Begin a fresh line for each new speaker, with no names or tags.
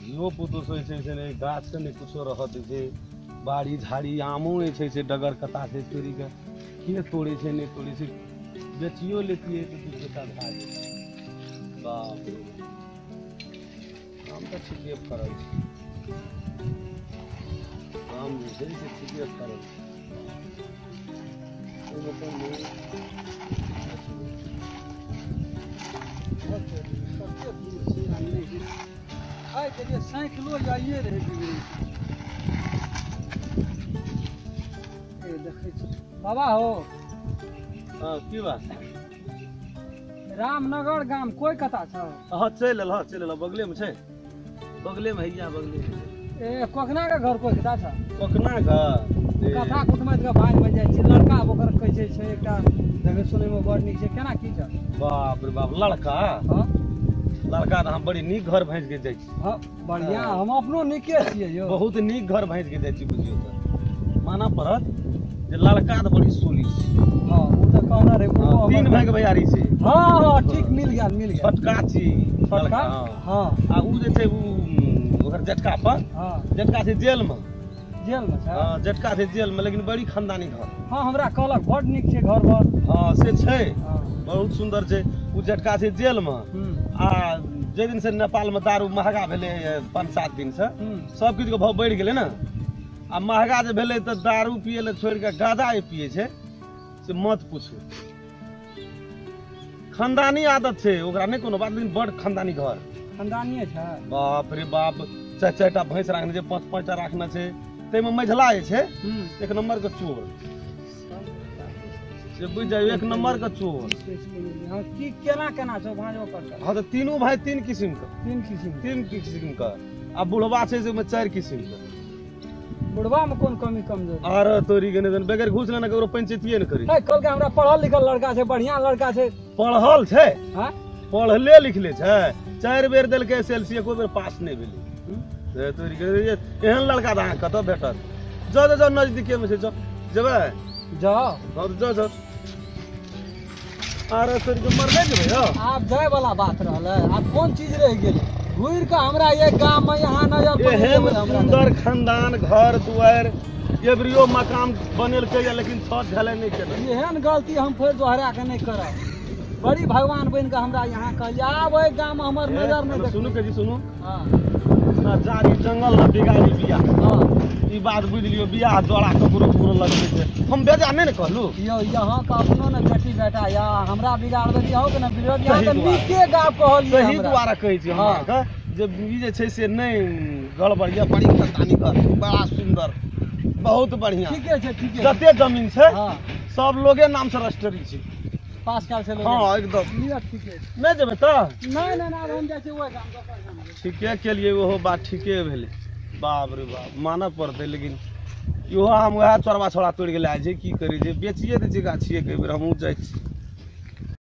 धियो पुतो से छै से नहि गाछ से नहि कुछो रहत छै बाड़ी झाड़ी आमो नहि छै से डगर कता छै तोड़ि के के तोड़ै छै नहि तोड़ै छै बेचियो लेतियै तऽ दू पैसा भए जेतै। बाप रे आम तऽ ठीके फड़ल छै आम जे छै से ठीके फड़ल छै ओहिमे तऽ
खाइके साइकिलो जाइए रहै देखै छी बाबा हो।
हाँ की बात?
रामनगर गाम कोई कता छ?
हाँ चलि एल, चलि एल, बगलेमे छै, बगलेमे हैया, बगलेमे।
ए कोकना के घर कोई कता छ?
कोकना के
कथा कुटमैत के भाँज में जाइ छी लड़का ओकर कहै छै छै एकटा देखै सुनैमे बड़ नीक छै केना की छ?
बाप रे बाप लड़का?
हाँ
लड़का तऽ हम बड़ी नीक घर भैंस के जाइ छी।
हाँ बढ़िया हम अपनो नीके छियै यौ
बहुत नीक घर भैंस के जाइ छी बुझियौ तऽ मानऽ पड़त जे लड़का तऽ बड़ी सोली छै।
हाँ ओ तऽ कहना रहै
तीन भाई के भैयारी छै।
हाँ हाँ ठीक मिल गेल मिल गेल
छोटका छी
छोटका। हाँ
आ उ जे छै उ ओकर जेठका पर।
हाँ
जेठका छै जेल में।
जेल में छै?
हाँ जेठका छै जेल में लेकिन बड़ी खानदानी घर।
हाँ हमरा कहलक बड़ नीक छै घर बर।
हाँ से छै बहुत सुंदर छै उ जेठका छै जेल में आ जे दिन से नेपाल में दारू महगा भेलै 5-7 दिन से सब किछु के भाव बढ़ि गेलै ने आ महगा जे भेलै तऽ दारू पियै लए छोड़ि कऽ गाँजा जे पियै छै से मत पूछू। खानदानी आदत छै ओकरा नहि कोनो बात लेकिन बड़ खानदानी घर।
खानदानिये छै?
बाप रे बाप 4-4 टा भैंस राखने छै 5-5 टा राखने छै ताहिमे मझिला जे छै एक नंबर के चोर से बुझि जाइयो एक नंबर के चोर।
हाँ की केना केना छौ भाँज ओकर?
हाँ तऽ तीनू भाई तीन किसिम के।
तीन किसिम?
तीन किसिम के आ बुढ़वा छै से ओहिमे 4 किसिम के।
बुढ़वा में कोन कमी कमजोरी?
अरे तोरी के नहि बगैर घूस लेने ककरो पंचायतिये नहि करी।
कहलकै हमरा पढ़ल लिखल लड़का छै बढ़िया लड़का छै।
पढ़ल छै?
हाँ
पढ़ले लिखले छै 4 बेर देलकै एसएलसी एको बेर पास नहि भेलै। तोरी के एहन लड़का तऽ अहाँ कतऽ भेटत? जाउ जाउ नजदीके मे छै जाउ जेबै?
जाउ।
हाँ जाउ जाउ। अरे तोरी के मरने जेबै यौ?
आब जाय वाला बात रहलै आब कोन चीज रहि गेलै घुरि कऽ हमरा एक गाम में यहाँ नजर
एहन सुंदर खानदान घर दुआरि एबरियो मकान बनेलकै या लेकिन छत ढलाई नहि केलक।
एहन गलती हम फेर दोहरा के नहि करब। बड़ी भगवान बनि कऽ हमरा यहाँ कहलियै आब एहि गाम हमर नजर नहि।
सुनू के जी सुनू।
हाँ
ना जारी जंगल ना बिगाड़ी बियाह।
हाँ
ई बात बुझि लियौ बियाह जोड़ा ककरो ककरो लगबै छै हम बेजा नहि ने कहलू
यौ यहाँ के अपनो ने बेटी बेटा या हमरा बिगाड़बै यहो के ने बिगाड़ यहाँ तऽ नीके गाप कहलियै।
सही दुआरे कहै छी हम अहाँके जे ई जे छै से नहि गड़बड़ यऽ बड़ी खानदानी घर बड़ा सुंदर बहुत बढ़िया।
ठीके छै ठीके
जते जमीन छै सब लोगे नाम से रजिस्ट्री छै
पास काल से।
हाँ एकदम
ठीके
नहि जेबै तऽ?
नहि नहि आब हम जाइ छी ओहि गाम दोसर गाम।
ठीके केलियै ओहो बात ठीके भेलै। बाप रे बाप मानऽ पड़तै लेकिन इहो हम वएह चोरबा छोड़ा तोड़ि के लए जाइ छै की करै छै बेचिए दै छै गाछिए के बेर हमहूँ जाइ छी।